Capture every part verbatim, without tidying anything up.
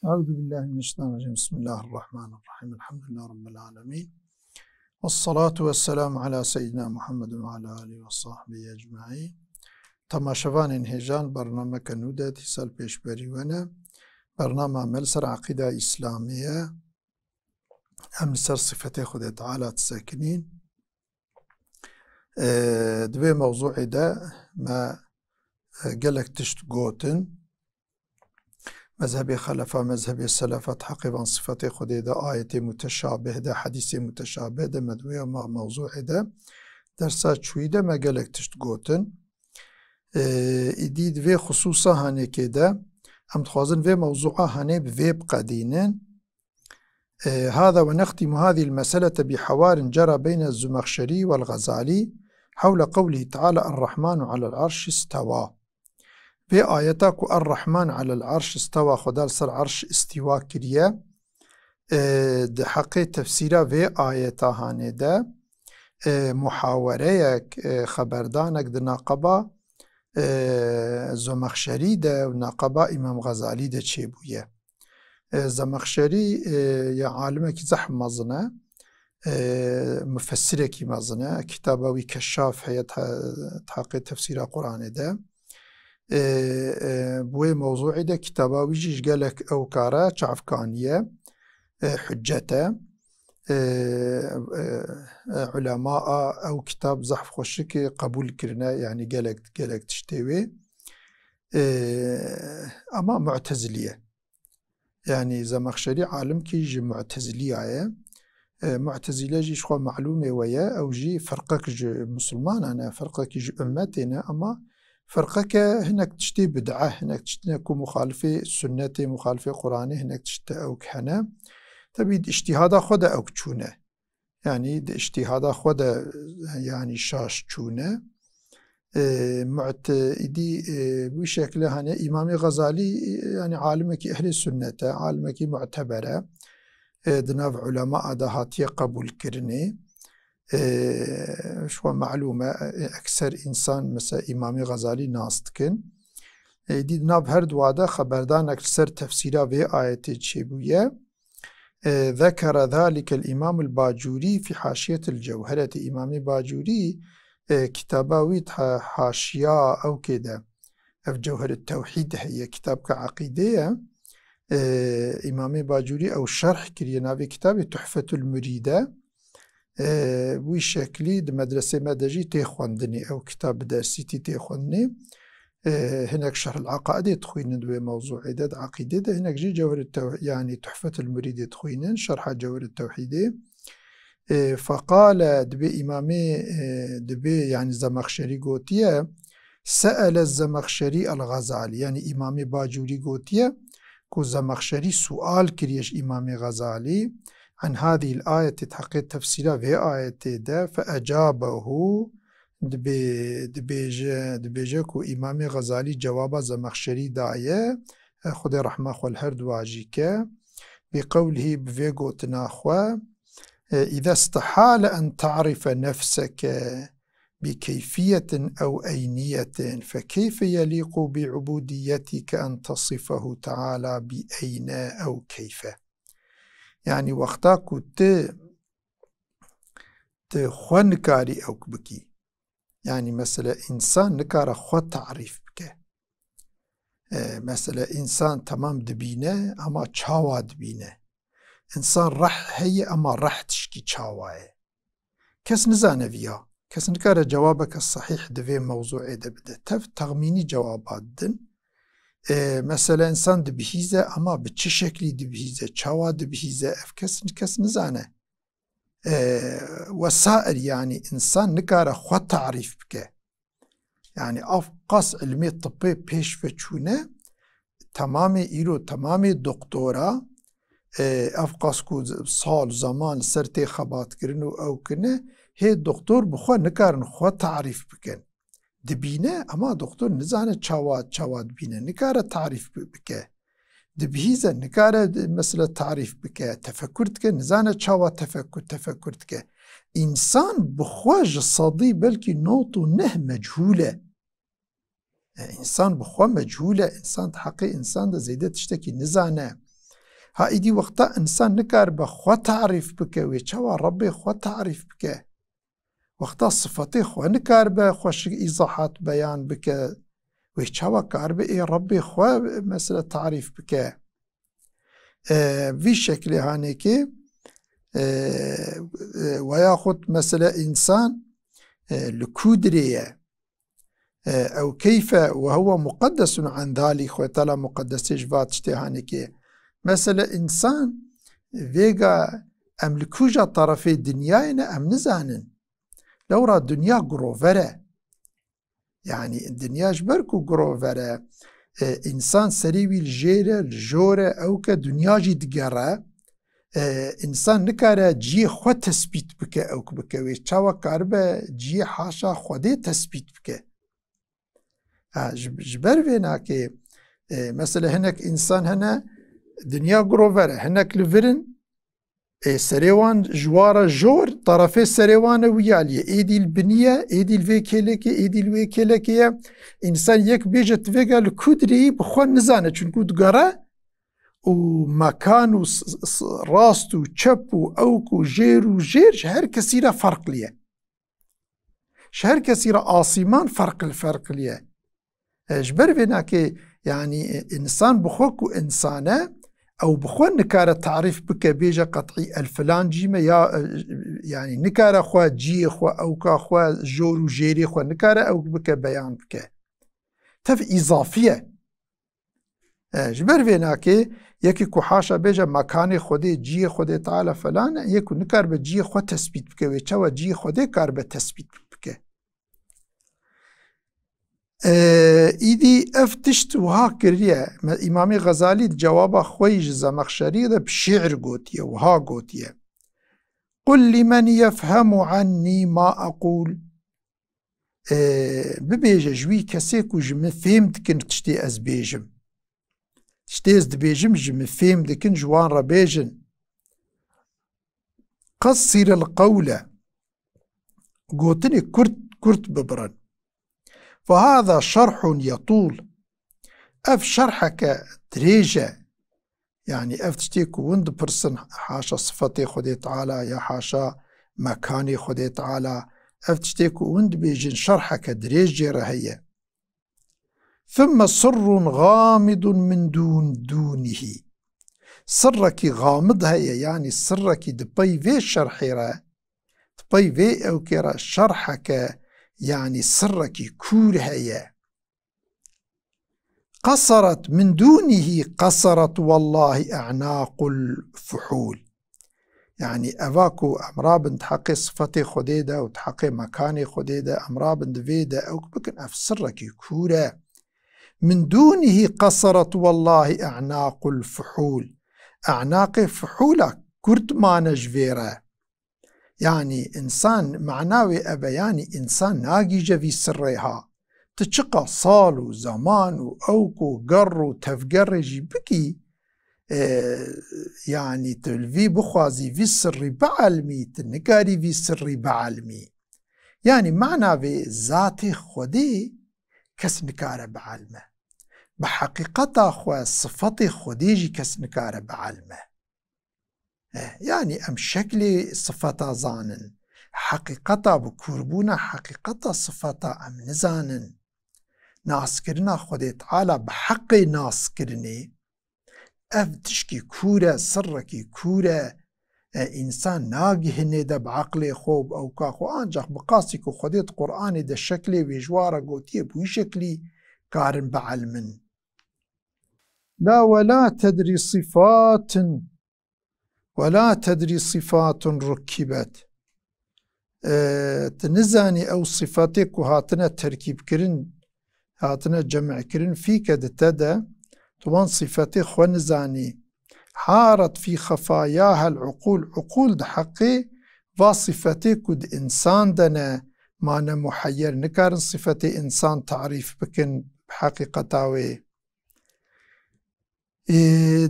Euzu billahi mineşşeytanirracim. Bismillahirrahmanirrahim. Elhamdülillahi rabbil alemin. Vessalatu vesselamu ala seyyidina Muhammedin ve ala alihi ve sahbihi ecmaîn. Temaşevanên hêjan, bernameke nû de dîsa li pêşberî we ne. Bernama me li ser eqîda îslamî ye. Em li ser sifetê Xwedê Teala disekinîn. Ê, di vê mewzûê de me, e, gelek tişt gotin. Mezhebê xelefa, mezhebê selefa di heqê van sifetê Xwedê de, ayetê muteşabih de, hedîsê muteşabih de, me di wê me-, mewzûê de, dersa çûyî de me gelek tişt gotin. Ê, îdî di vê xisûsa hanêkê de, em dixwazin vê mewzûa hanê bi vê biqedînin. Ê, هذا ونختم هذه المسألة بحوار جرى بين الزمخشري والغزالي حول قوله تعالى: الرحمن على العرش استوى. Vê ayeta ku الرحمن على العرش استوى, Xweda li ser erş îstîwa kiriye, ê, di heqê tefsîra vê ayeta hanê de, ê, muhawereyek, ê, xeberdanek di naqeba, ê, Zemexşerî de û naqeba Îmam Xezalî de çêbûye. Ê, Zemexşerî, ê, ya alimekî zehf mezin e. Ê, mufessirekî mezin e. Kitaba wî Keşşaf heye te-, tahqê tefsîra Qur'anê de. Ê, ê, bi wê mewzûê de kitaba wî jî ji gelek ew kare çavkaniye. Ê, huccet e. Ê, ê, ê, ulema a ew kitab zehf xweşik qebûl kirine, yanî gelek, gelek tiştê wê. Ê, ama Mu'tezilî ye. Yanî Zemexşerî alimkî ji Mu'tezilîya ye. E, Mu'tezile jî ji xwe malûmê we ye, ew jî firqek ji misilmanan e, firqekî ji ummetê ne, ama firqeke hinek tiştê bid'e, hinek tiştine ku muxalifê sunnetê, muxalifê Qur'anê, hinek tişt de ewk hene. Tebî di îctîhada xwe de ewk çûne. Yanî di îctîhada xwe de, yanî şaş çûne. Ê, mu'te-, îdî, ê, wî şekle, hani, Îmamê Xezalî, ê, yanî alimekî ehlê sunnet e, alimekî mu'teber e. Ê, di nav ulema de hatiye qebûlkirinê. Ê, ji we malûm e, ê, ekser însan, mesela, Îmamê Xezalî nas dikin. Ê, îdî di nav her dua de xeberdanek li ser tefsîra vê ayetê çêbûye. E, zekere zalike el-Îmam el-Bacûrî fî haşiyetil Cewhereti. Îmamê Bacûrî, e, kitaba wî di ha-, haşiya ewkê de, ev Cewherit Tewhîd heye, kitabke eqîdê ye. E, Îmamê Bacûrî ew şerh kiriye, navê kitabê Tuhfetul Murîd e. E, wî şeklî di medresê me de jî tê xwendinê, ew kitab bi dersîtî tê xwendinê. E, hinek Şerh el-Eqaidê dixwînin di wê mewzûê de, di eqîdê de, hinek jî Cewher tew-, yanî Tuhfetul Murîdê dixwînin, Şerha Cewher Tewhîdê. E, feqale, dibê Îmamê, e, dibê, yanî Zemexşerî gotiye, se'ele Zemexşerî el-Xezalî, yanî Îmamê Bacûrî gotiye ku Zemexşerî sual kiriye ji Îmamê Xezalî, an hadî l-ayetê, di heqê tefsîra vê ayetê de, fe ecabehu, dibê-, dibêje, dibêje ku Îmamê Xezalî cewaba Zemexşerî daye, e, Xwedê rehma xwe li her duwa jî ke, bi qewlihî, bi vê gotina xwe, e, îza stehale en ta'rife nefseke bi keyfiyetin ew eyniyetin, fe keyfe yelîqu bi ubudiyetike en tesifehu teala bi eyne ew keyfe. Yanî wexta ku tu, tu xwe nikarî ewk bikî. Yanî mesela însan nikare xwe tarîf bike. E, mesela însan temam dibîne ama çawa dibîne? Însan reh heye ama reh tişkî çawa ye? Kes nizane viya. Kes nikare cewabeke sehîh di vê mewzûê de bide. Tev texmînî cewaba didin. E, mesela însan dibihîze ama bi çi şeklî dibihîze, çawa dibihîze, ev kes, kes nizane. E, wesair, yanî însan nikare xwe tarîf bike. Yanî ev qas ilmê tibê pêş ve çûne, temamê îro, temamê doktora, e, ev qas ku sal, zeman li ser tê xebatkirin û ew kirine, hê doktor bi xwe nikarin xwe tarîf bikin. Dibîne, ama doktor nizane çawa, çawa dibîne, nikare tarîf bi-, bike. Dibihîze, nikare, mesela, tarîf bike, tefekur dike, nizane çawa tefekur, tefekur dike. Însan bi xwe ji sedî belkî nod û neh mechûl e. E, însan bi xwe mechûl e, însan di heqê însan de zêde tiştekî nizane. Ha, îdî wexta însan nikaribe xwe tarîf bike, wê çawa Rebbê xwe tarîf bike? Wexta sifetê xwe nikaribe xweşik îzahat beyan bike, wê çawa karibe ê Rebbê xwe, mesela, tarîf bike? E, vî şeklê hanekê, e, e, weyaxud, mesela, însan, e, li ku dirê ye? E, ew keyfe ve huve muqeddesun an zalik, Xwedê Teala muqeddesê ji va tiştê hanekê. Mesela, însan, vêga em li kuja terefê dinyayê ne, em nizanin. Lewra dinya girover e. Yanî dinya ji ber ku girover e, e, însan serê wî li jêr e, li jor e, ew ke dinya jî digere, e, însan nikare ciyê xwe tespît bike, ew ku bike wê çawa karibe ciyê haşa Xwedê tespît bike. Ha, ji, ji ber vê nakê, e, mesela hinek însan hene, dinya girover e, hinek li vir in, ê, serê wan ji wa re jor, terefê serê wan e wiyaliyê, êdî li binî ye, êdî li vê kêlekê, êdî li wê kêlekê ye. Însan yek bêje, tu vêga li ku dirê yî, bi xwe nizane, çunku digere û mekan û s-, s-, rast û çep û ewk û jêr û jêr ji her kesî re ferqlî ye. Ji her kesî re asîman ferqil ferqilî ye. E, ji ber vê nakê, yanî, e, însan bi xwe ku însan e, ew bi xwe nikare tarîf bike, bêje qet'î el filan cî me ya, e, yanî nikare xwe ciyê xwe, ewka xwe, jor û jêrê xwe nikare ew bike beyan bike. Tev îzafî ye. E, ji ber vê nakê, yekî ku haşa bêje mekanê Xwedê, ciyê Xwedê Teala falan e, yek ku nikaribe ciyê xwe tespît bike, wê çawa ciyê Xwedê karibe tespît bike? E, îdî ev tişt wiha kiriye. Me, Îmamê Xezalî di cewaba xwe yî ji Zemexşerî de bi şi'r gotiye, wiha gotiye: "Qul limen yefhemu annî ma aqul." E, bibêje ji wî kesê ku ji min fêm dikin tiştê ez bêjim. Tiştê ez dibêjim ji min fêm dikin, ji wan re bêjin: "Qessiril qewle." Gotinê kurt, kurt bibirin. "Fehâzâ şerhun yetûl." Ev şerheke dirêj e. Yanî ev tiştê ku hûn dipirsin, haşa sifetê Xwedê Teala ya haşa mekanê Xwedê Teala, ev tiştê ku hûn dibêjin şerheke dirêj jê re heye. "Thumme sirrun gamidun min dûn-, dûnihî." Sirrekî gamid heye, yanî sirrekî di pey vê şerhê re, di pey vê ewkê re şerheke, yanî sirrekî kûr heye. "Qeseret min dûnihî qeseret wellahî e'naqul fuhûl." Yanî eva ku em rabin di heqê sifetê Xwedê de û di heqê mekanê Xwedê de, em rabin di vê de, ew bikin, ev sirrekî kûr e. "Min dûnihî qeseret wellahî e'naqul fuhûl." E'naqê fuhûla kurt mane ji vê re. Yanî însan, mana wê ev e, yanî însan nagihîje vî sirrê ha. Tu çiqa sal û zeman û ewk û gerr û tevgerê jî bikî, e, yanî tu li vî bixwazî vî sirrî bielimî, tu nikarî vî sirrî bielimî. Yanî mana vê zatê Xwedê kes nikare bielime. Bi heqîqeta xwe, sifetê Xwedê jî kes nikare bielime. Eh, yanî em şeklê sifeta zanin. Heqîqeta, bi kûrbûna heqîqeta sifeta em nizanin. Naskirina Xwedê Teala bi heqê naskirinê, ev tişkî kûr e, sirrekî kûr e. E, însan nagihîne de bi eqlê xwe û bi ewka xwe, ancax bi qasî ku Xwedê di Qur'anê de şeklê wê ji wa re gotiye, bi wî şeklî karin bielmin. La we la tedrî sifatin, we la tedrî sifatun rukkibet. E, tu nizanî ew sifatê ku hatine terkîbkirin, hatine cem'kirin, fîke di te de, tu wan sifatê xwe nizanî. Haret fî xefayahel uqul. Uqul di heqê va sifatê ku di însan de ne, mane muheyyer, nikarin sifatê însan tarîf bikin bi heqîqeta wê. Ê,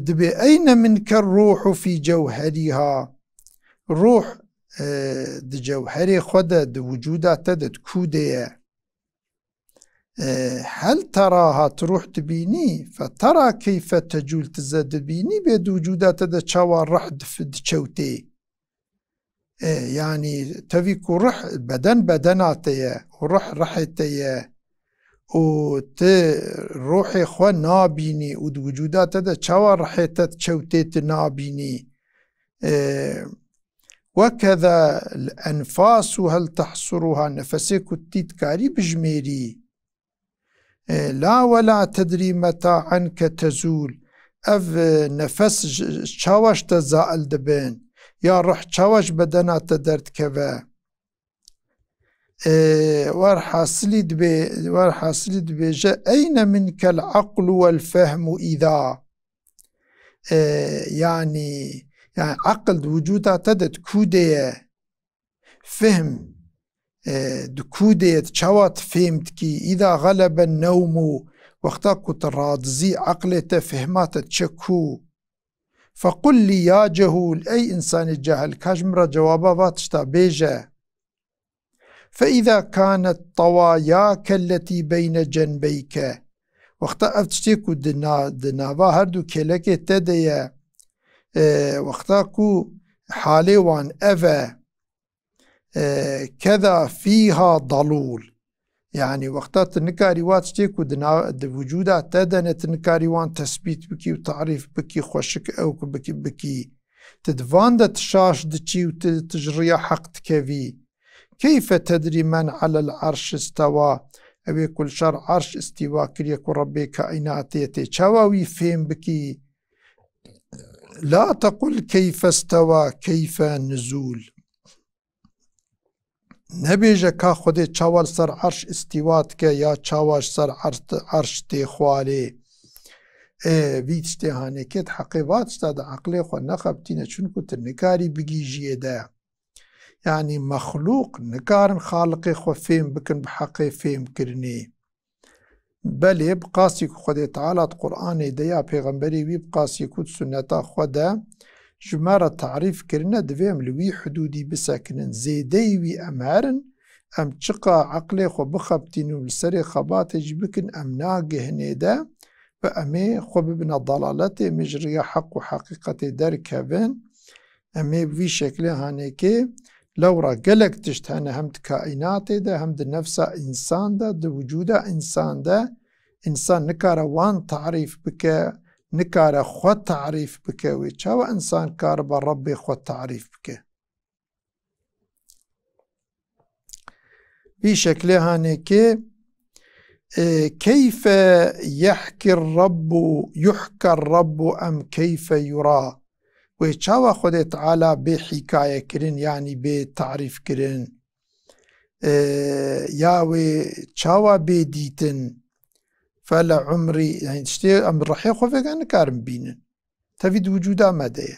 dibê eyne minke ruhu fî cewherîha. Ruh, e, di cewherê xwe de, di wicûda te de, di kû de ye? E, hel teraha, tu ruh dibînî, fetera keyfe tecûl, tu ze dibînî bê di wicûda te de çawa rih dif-, diçewtê. E, yanî tevî ku rih, beden bedena te ye û rih rihê te ye û tu ruhê xwe nabînî û di wicûda te de çawa rihê te diçewtê tu nabînî. E, wekeza l-enfasu hel tehsuruha, nefesê ku tî dikarî bijmêrî. E, la wela tedrî meta anke tezûl. Ev, e, nefes j-, j-, çawa ji te zail dibin? Ya ruh çawa ji bedena te derdikeve? E, werhasilî dibê-, werhasilî dibêje, eyne minkel aqlu wel fehmu îda. E, yanî, yanî aqil di wicûda te de di kû de ye? Fehm, e, di kû de ye, çawa tu fêm dikî? Îda xelebe newmû, wexta ku tu radizî, eqlê te, fehma te diçe kû? Fequl lî ya cehûl, ey însanê cahil, ka ji min re cewaba va tişta bêje. Fe îza kanet tewayake letî beyne cenbeyke, wexta ev tiştê ku di na-, di nava her du kêlekê te de ye, e, wexta ku halê wan ev e, e, keda fîha dalûl. Yanî wexta tu nikarî wa tiştê ku di na-, di wicûda te de ne, tu nikarî wan tesbît bikî û tarîf bikî, xweşik ewk bikî, bikî. Tu di van de tu şaş diçî û tu, tu ji riya heq dikevî. Keyfe tedrî men alel arş istewa? Ew ê ku li ser arş îstîwa kiriye, ku Rebbê kaînatê ye, tê çawa wî fêm bikî? La tequl keyfe istewa, keyfe nizûl. Nebêje ka Xwedê çawa li ser arş îstîwa dike ya çawa ji ser arş, arş tê xwarê. Ê, vî tiştê hanê kê di heqê va tişta de eqlê xwe nexebitîne, çunku tu nikarî bigîjiyê de. Yanî mexlûq nikarin Xaliqê xwe fêm bikin bi heqê fêmkirinê. Belê, bi qasî ku Xwedê Teala di Qur'anê de ya pêxemberê wî, bi qasî ku di sunneta xwe de ji me re tarîf kirine, divê em li wî hidûdî bisekinin. Zêdeyî wî em herin, em çiqa eqlê xwe bixebitînin û li serê xebatê jî bikin, em nagihinê de ve em ê xwe bibine dalaletê, em ê ji riya heq û heqîqetê derkevin. Em ê bi vî şeklê hanekê lewra gelek tişt hene, hem di kaînatê de, hem di nefsa însan de, di wicûda însan de. Însan nikare wan tarîf bike, nikare xwe tarîf bike. Wê çawa însan karibe Rebbê xwe tarîf bike? Vî şeklê hanekê, e, keyfe yehkir Rabbu, yuhker Rabbu em keyfe yura? Wê çawa Xwedê Teala bê hîkaye kirin, yanî bê tarîf kirin? E, ya wê çawa bê dîtin? Fele umrî, yanî tiştê em rihê xwe vêga nikarin bînin. Tevî di wicûda me de ye.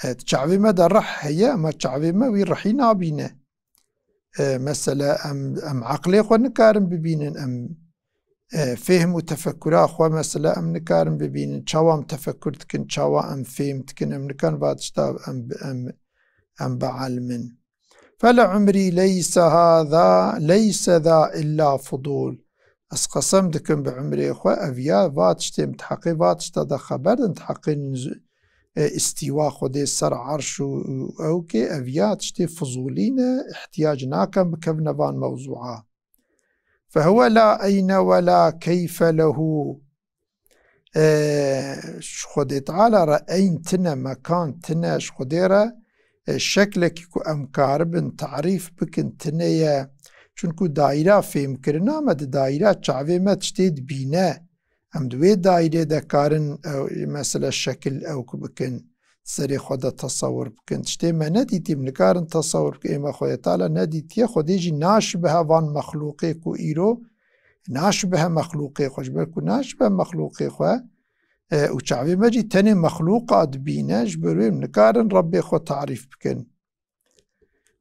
E, di çavê me de rih heye, ema çavê me wî rihî nabîne. E, mesela em, em eqlê xwe nikarin bibînin, em, e, fêhm û tefekkura xwe mesela em nikarin bibînin. Çawa em tefekkur dikin, çawa em fêhm dikin, em nikarin va tişta em, em, em bielmin. Fele umrî leyse hâzâ, leyse zâ illâ fudûl. Ez qesem dikim bi umrê xwe, ev ya va tiştê min di heqê va tişta de xeber din, di heqê niz-, e, îstîwa Xwedê ser erş û, û ewkê, ev ya tiştê fizûlî ne, îhtiyac nakin bikevine van mewzûa. Fehuwe la eyne we la keyfe lehu. E, ji Xwedê Teala re eyn tine, mekan tine, ji Xwedê re, e, şeklekî ku em karibin tarîf bikin tine ye. Çunku daîra fêmkirina me di daîra çavê me tiştê dibîne. Em di wê daîrê de karin, e, mesela şekil ewk bikin, serê xwe de tesewir bikin. Tiştê me nedîtî, em nikarin tesewir bikin. Ême Xwedê Teala nedîtiye, Xwedê jî naşibihe van mexlûqê ku îro naşibihe mexlûqê xwe. Ji ber ku naşibihe mexlûqê xwe, e, û çavê me jî tenê mexlûqa dibîne, ji ber wê em nikarin Rebbê xwe tarîf bikin.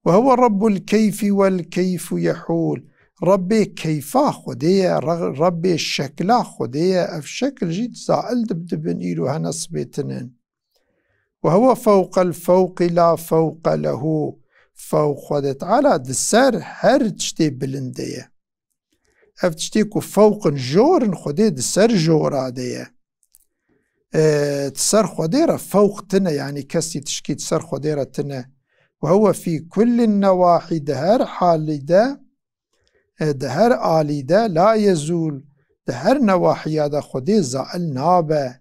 Ve huwe Rebbul keyfî wel keyfu yehûl. Rebbê keyfa Xwedê ye, Re-, Rebbê şekla Xwedê ye. Ev şekil jî zail dib-, dibin îro hene sibê tinin. Ve huwe fewqel fewqî la fewqe lehu. Fewq Xwedê Teala di ser her tiştê bilind de ye. Ev tiştê ku fewq in, jor in, Xwedê di ser jora de ye. E, di ser Xwedê re fewq tine, yanî kesî tişkî di ser Xwedê re tine. Ve huwe fî kullin newahî, di her halî de, e, di her alî de, la yezûl, di her newahiya de Xwedê zail nabe.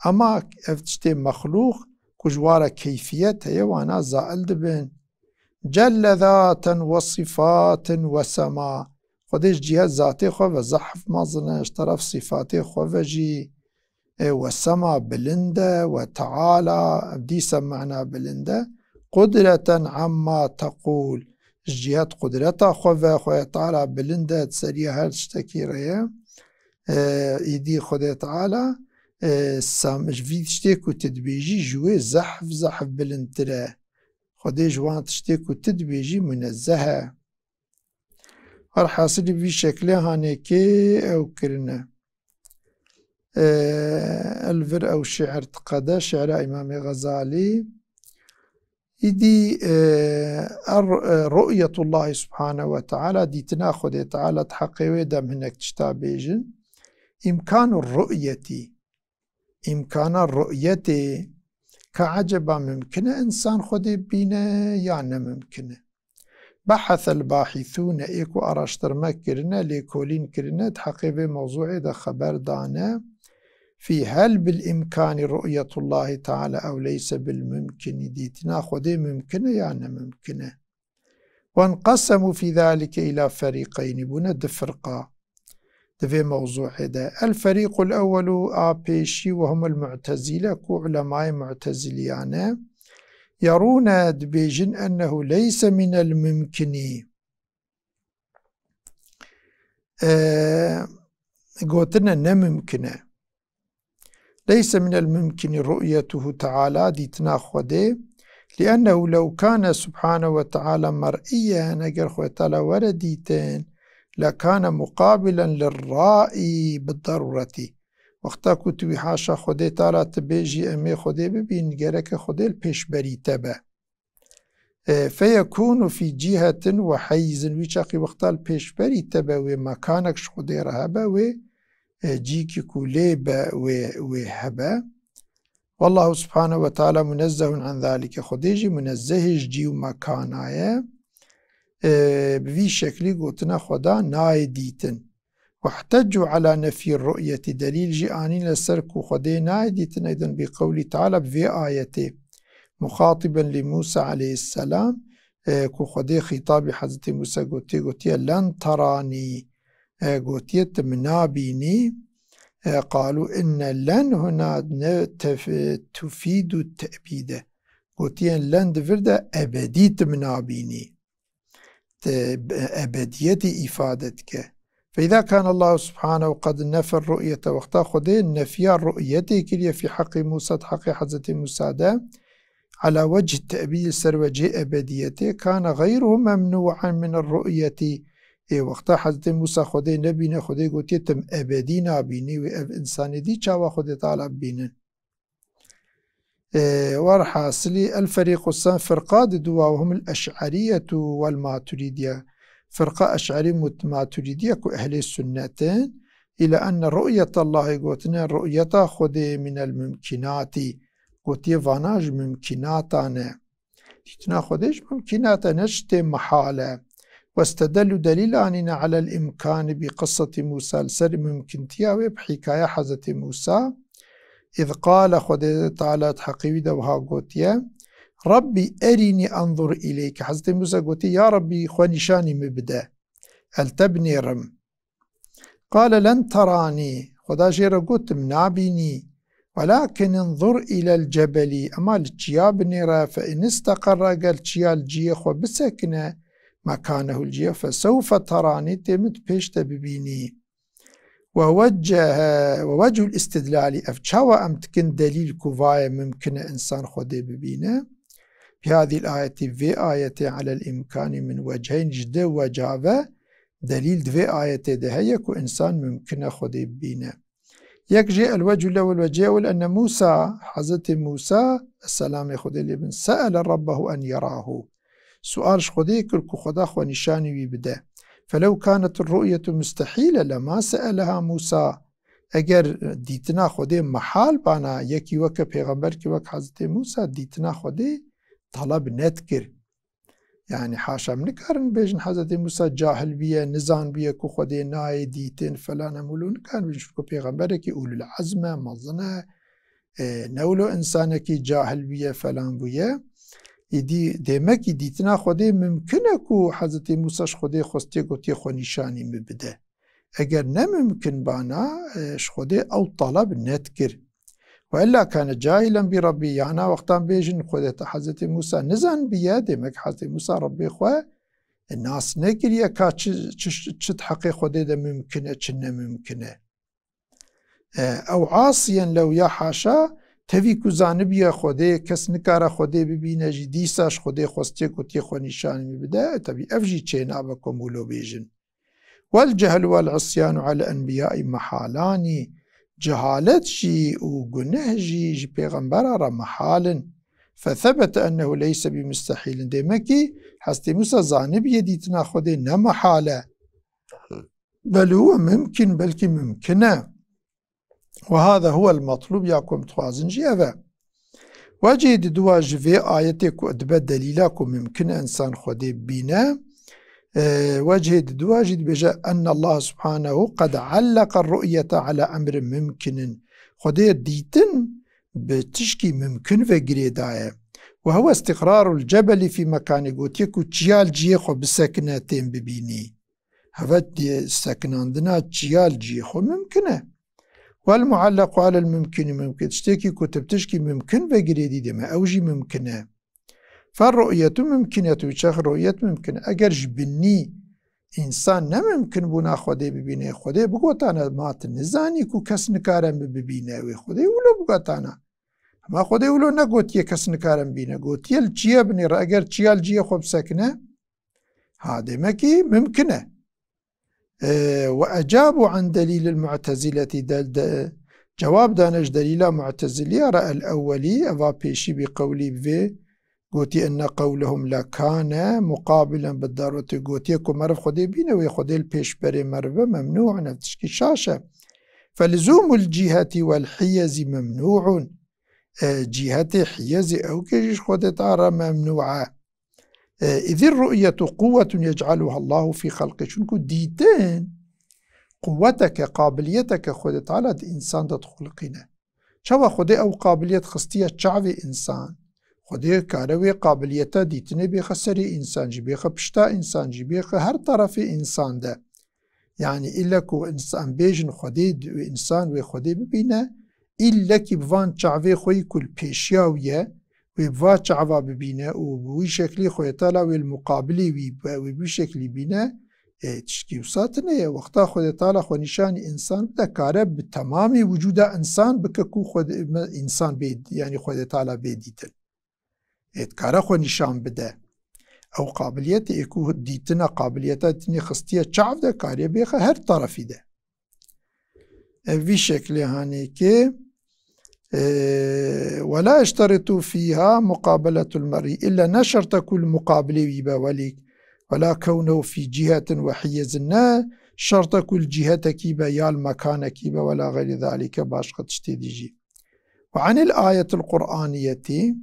Ema ev tiştê mexlûq ku ji wa re keyfiyet heye, wana zail dibin. Celle zaten ve sifatin ve sema. Xwedê ji cihet zatê xwe ve zehf mezin e, ji teref sifatê xwe ve jî, e, ve sema bilind e, ve teala, dîsa mana bilind e. Qudreten amma teqûl. Ji cihet qudreta xwe ve Xwedê Teala bilind e, di seriya her tiştekî re ye. E, îdî Xwedê Teala, e, sam-, ji vî tiştê ku tu dibêjî ji wê zehf, zehf bilindtir e. Xwedê ji wan tiştê ku tu dibêjî munezzeh e. Her hasilî vî şeklê hanekê ew kirine. E, el vir ew şiir diqede, şiira Îmamê Xezalî. Îdî, e, er, e, ru'yetullahî subhanehu ve teala, dîtina Xwedê Teala, di heqê wê de em hinek tişta bêjin. Îmkanu ru'yetî, îmkana ru'yetê, ka eceba mimkin e însan Xwedê bibîne ya ne mimkin e? Behesel bahîsûne, ê ku araştirme kirine, lêkolîn kirine, di heqê vê mewzûê de xeber dane. Fî hel bil îmkanî ru'yetullahî teala ew leyse bil mumkinî, dîtina Xwedê mumkin e ya ne mumkin e? Wenqesemû fî zalike îla ferîqeynî, bûne du firqa di vê mewzûê de. El ferîqul ewwelu, a pêşî, ve humul mu'tezîle, ku ulemayê mu'tezîliyan e. Yerûne, dibêjin, ennehu leyse minel mumkinî. E, gotine ne mimkin e. Leyse minel mumkinî ru'yetuhu teala, dîtina Xwedê. Li'ennehu lew kane subhanehu ve teala mer'iyen, eger Xwedê Teala were dîtin, lekane muqabilen lirra'i bid-darureti. Wexta ku tu wî haşa Xwedê Teala tu bêjî, em ê Xwedê bibîn, gereke Xwedê li pêşberî te be. E, feyekûnu fî cîhetin ve heyzin, wî çaxî wexta li pêşberî te be, wê mekanek ji Xwedê re hebe, wê, e, cîkî ku lê be, wê, wê hebe. Wallahu subhanehu ve teala munezzehun an zalike. Xwedê jî munezzeh e ji cî û mekana ye. E, bi vî şeklî gotina Xweda nayê dîtin. Wehteccu ala nefyî ru'yetî, delîl jî anîne ser ku Xwedê nayê dîtin, eyden bi qewlî teala, bi vê ayetê, muxatiben li Musa aleyhisselam, e, ku Xwedê xîtabî Hezretî Musa gotiye, gotiye, "Len teranî", e, gotiye, "Tu min nabînî", e, qalû inne len huna ne tef-, tufîdu te'bîde. Gotiye, len di vir de ebedî tu min nabînî. Te-, ebediyetê îfade dike. Feyda kan Allahu subhanehu qed nefer ru'yete, wexta Xwedê nefiya ru'yetê kiriye fî heqî Musa, di heqê Hezretê Musa de, ala wecih te'bîd, ser wecihê ebediyetê, kane xeyruhu memnu'en min ru'yetî. Ê wexta Hezretê Musa Xwedê nebîne, Xwedê gotiye, tim ebedî nabînî, wê ev insanê dî çawa Xwedê Teala bibînin? E, werhasilî, el ferîqu sen, firqa di dû, wa humul eş'eriyetu wel maturidiye. Firqa eş'erî mut-, maturidiye ku ehlê sunnet in. Île enne ru'yetallahî, gotine ru'yeta Xwedê, minel mumkinatî. Gotiye vana ji mumkinatan e. Dîtina Xwedê ji mumkinat e, ne ji tê mihal e. Westedellû, delîl anîne, alel îmkanî bi qissetî Musa, li ser mumkintiya wê bi hîkaya Hezretî Musa. Îz qale, Xwedê Teala di heqê wî de wiha gotiye, Rabbî erînî enzur îleyke. Hezretî Musa gotiye, Ya Rabbî, xwe nîşanî min bide. Ez li te binêrim. Qale len teranî, Xweda jê re got, tu min nabînî. Welakin inzur îlel cebelî, ema li çiya binêre, fe in isteqerre, eger çiya li ciyê xwe bisekine, mekanehu, li ciyê, fe sewfe teranî, tê min tu pêş te bibînî. Ve weccehe, ve wechul istidlalî, ev çawa em dikin delîl ku vaye mimkin e însan Xwedê bibîne? Bi hadîl ayetî, vê ayetê, alel îmkanî min wecheyn, ji di weca ve delîl di vê ayetê de heye ku însan mimkin e Xwedê bibîne. Yek jê, el-wecul ewel, wecê ewel, enne Musa, Hezretê Musa, selamê Xwedê lê bin, se'ele Rabbehu en yerahu. Sual ji Xwedê kir ku Xweda xwe nîşanî wî bide. فلو كانت الرؤية مستحيلة لما سألها موسى. Eger dîtina Xwedê mehal bana, yekî weke pêxemberkî wek Hezretê Musa dîtina Xwedê taleb nedikir. Yani haşa, em nikarin bêjin Hezretê Musa cahil biye, nizan biye ku Xwedê nayê dîtin, felan, em wilo nikarin bêjin, çunku pêxemberekî ulul ezm e, mezin e, e, ne wilo insanekî cahil biye, felan bûye. Îdî dêmekî dîtina Xwedê mimkin e ku Hezretê Musa ji Xwedê xwestiye, gotiye, xwe nîşanî min bide. Eger ne mimkin bana, e, ji Xwedê ew taleb nedikir. Ve illa kane cahilen bi Rabbî, yana wextan bêjin Xwedê te Hezretê Musa nizan biye, demek Hezretê Musa Rabbê xwe, e, nas nekiriye ka çi, çi, çi di heqê Xwedê de mimkin e, çi ne mimkin e. E, ew asiyen lew, ya haşa, tevî ku zanibiye Xwedê, kes nikare Xwedê bibîne jî, dîsa ji Xwedê xwestiye, gotiye, xwe nîşanî min bide, e, tevî ev jî çênabe ku em wilo bêjin. والجهل والعصيان على الأنبياء محالان. Cehalet jî û guneh jî ji pêxembera re mehal in. فثبت أنه ليس بمستحيل. Demek ki Hezretî Musa zanibiye dîtina Xwedê ne mehal e. بل هو ممكن, belkî mimkin e. وهذا هو المطلوب, ya ku em dixwazin jî ev e. Wecihê diduwa ji vê ayetê ku dibe delîla ku mimkin e insan Xwedê bibîne, e, wecihê diduwa jî dibêje, أن الله سبحانه قد علق الرؤية على أمر ممكن. Xwedê dîtin bi tişkî mimkin ve girê daye. وهو استقرار الجبل في مكانه, gotiye ku çiya li cihê xwe bisekine tên bibînî. Heve di-, sekinandina çiya li cihê xwe mimkin e. والمعلق على الممكن ممكن. Tiştekî ku tu bi tişkî mimkin ve girêdî, deme ew jî mimkin e. فالرؤية ممكنة, çax ru'yet mimkin e. Eger ji binî însan ne mimkin bûna Xwedê bibîne, Xwedê bigotana, ma tu nizanî ku kes nikare min bibîne, wê Xwedê wilo bigotana. Hema Xwedê wilo negotiye kes nikare min bîne. Gotiye li çiye binêre, eger çiya li cihê xwe bisekine, ha, demek ki mimkin e. E, وأجابوا عن دليل المعتزلة, de, de, cewab dane ji delîla Mu'teziliya re, الأول, eva pêşî, بقوله, bi vê gotî, إن قولهم لكان مقابلا بالضرورة, gotiye ku meriv Xwedê bîne, wê Xwedê li pêşberê meriv be, ممنوع, ev tişkî şaş e. فلزوم الجهة والحيز ممنوع. E, cîhetê hiyezê ew ke jî ji Xwedê Teala re memnû e. E, إذ الرؤية قوة يجعلها الله في خلقه. Çunku dîtin quweteke, qabiliyeteke Xwedê Teala di însan de dixuliqîne. Çawa Xwedê ew qabiliyet xistiye çavê însan? Xwedê kare wê qabiliyeta dîtinê bêxe serê însan jî, bêxe pişta însan jî, bêxe her terefê însan de. Yani îlle ku însan bêjin Xwedê, însan wê Xwedê bibîne, îlle kî bi van çavê xwe yî ku li pêşiya wî ye, wê bi va çava bibîne û bi wî şeklî Xwedê Teala wê li muqabilê wî be, wê bi wî şeklî bîne, ê, tiştkî wisa tune ye. Wexta Xwedê Teala xwe nîşanî însan bide, kare bi temamê wicûda însan bike ku Xwedê, me, însan bê, yani Xwedê Teala bê dîtin. Ê, dikare xwe nîşan bide. Ew qabiliyetê ê ku dîtina, qabiliyeta dîtinê xistiye çav de, kariye bêxe her terefî de. Ev vî şeklê hanê ke, e, ولا يشترط فيها مقابلة المرئي, îlle ne şert e ku li muqabilê wî be, welî, ولا كونه في جهة وحيز, ne şert e ku li cîhetekî be ya li mekanekî be, ولا غير ذلك, başqa tiştê dî jî. وعن الآية القرآنية,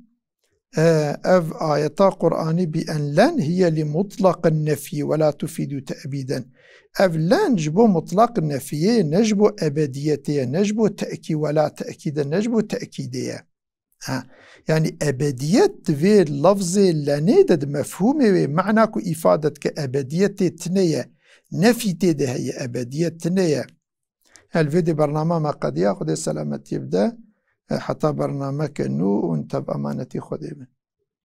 E, ev ayeta Qur'anî بأن لن هي لمطلق النفي ولا تفيد تأبيدا. Ev len ji bo mutlaq nefiyê ye, ne ji bo ebediyetê ye, ne ji bo te'kî-, wela te'kîde, ne ji bo te'kîdê ye. Ha, yani ebediyet di vê lafzê lenê de, di mefhûmê wê, mana ku îfade dike ebediyetê tune ye, nefî tê de heye, ebediyet tune ye. Li vê dê bernama me qediya, Xwedê selametiyê bide. E, heta bernameke nû hûn tev emanetî Xwedê bin.